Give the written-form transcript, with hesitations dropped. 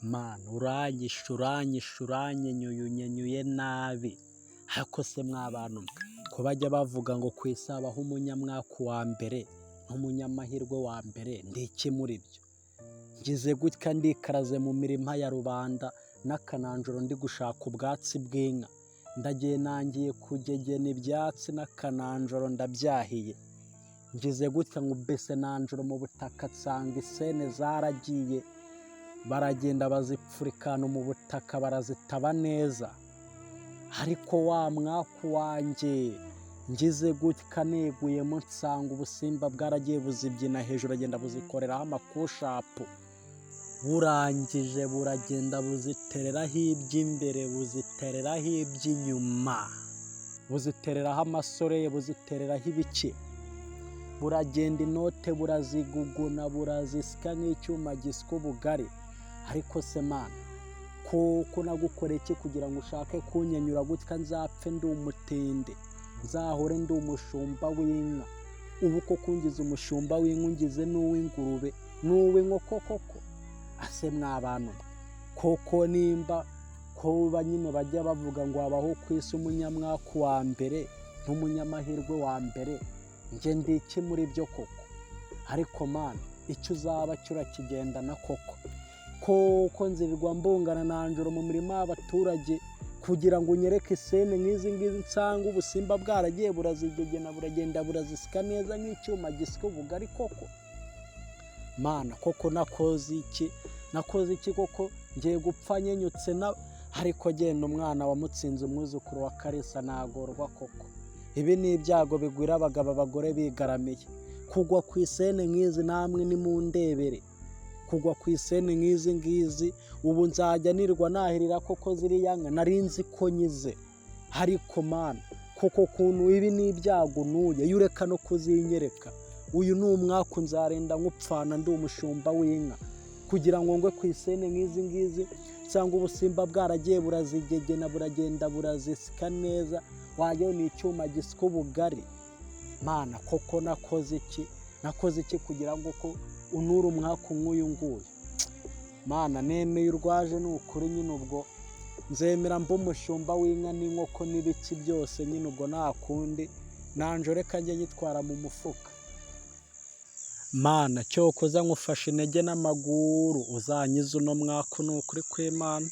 Mana, uranyishe, uranyishe, uranyenyuye, unyenyuye nabi. Ariko se mwa bantu mwe, ko bajya bavuga ngo ku isi habaho umunyamwaku wa mbere n'umunyamahirwe wa mbere, ndi iki muri byo? Ngize gutya ndikaraze mu mirima ya rubanda n'akananjoro ndi gushaka ubwatsi bw'inka, ndagiye nangiye kugegena ibyatsi n'akananjoro ndabyahiye. Ngize gutya nkubise nanjoro mu butaka, nsanga isene zaragiye, baragenda bazipfurikana mu butaka, barazitaba neza. Ariko wa mwaku wanjye, ngize gutya neguyemo nsanga ubusimba bwaragiye buzibyina hejuru, agenda buzikoreraho amakushapu, burangije buragenda buzitereraho iby'imbere, buzitereraho iby'inyuma, buzitereraho amasore, buzitereraho ibiki, buragenda inote buraziguguna, burazisya nk'icyuma gisya ubugari. Ariko se Mana, koko nagukoreye iki kugira ngo ushake kunyenyura gutya, nzapfe ndi umutindi, nzahore ndi umushumba w'inka? Ubu koko ungize umushumba w'inka, ungize n'uw'ingurube n'uw'inkoko koko? Ase mwa bantu mwe, koko nimba kuba nyine bajya bavuga ngo habaho ku isi umunyamwaku wa mbere n'umunyamahirwe wa mbere, njye ndi iki muri byo koko? Ariko Mana, icyo uzaba cyo urakigendana koko. Koko nzirirwa mbungana nanjoro mu mirima y'abaturage kugira ngo unyereke isene nk'izi ngizi, nsanga ubusimba bwaragiye burazigegena, buragenda burazisika neza nk'icyuma gisya ubugari koko? Mana, koko nakoze iki? Nakoze iki koko? Ngiye gupfa nyenyutse na. Ariko genda umwana wamutsinze, umwuzukuru wa Karisa nagorwa koko. Ibi ni ibyago bigwira abagabo abagore bigaramiye. Kugwa ku isene nk'izi, namwe nimundebere, kugwa ku isene nk'izi ngizi, ubu nzajya nirwa nahirira koko ziriya nka nari nzi ko nyize. Ariko Mana, koko kuntu ibi ni ibyago nuye, iyo ureka no kuzinyereka. Uyu ni umwaku nzarinda nkupfana ndi umushumba w'inka, kugira ngo ngwe ku isene nk'izi ngizi cyangwa ubusimba bwaragiye burazigegena, buragenda burazisika neza, wajyaho ni icyuma gisya ubugari. Mana, koko nakoze iki? Nakoze iki kugira ngo ko unure umwaku nk'uyu nguyu? Mana, nemeye urwaje, ni ukuri nyine, ubwo nzemera mba umushumba w'inka n'inkoko n'ibiki byose nyine, ubwo nta kundi nanjye reka njye nyitwara mu mufuka. Mana, cyokoza nkufashe intege n'amaguru, uzankize uno mwaku, ni ukuri kw'Imana.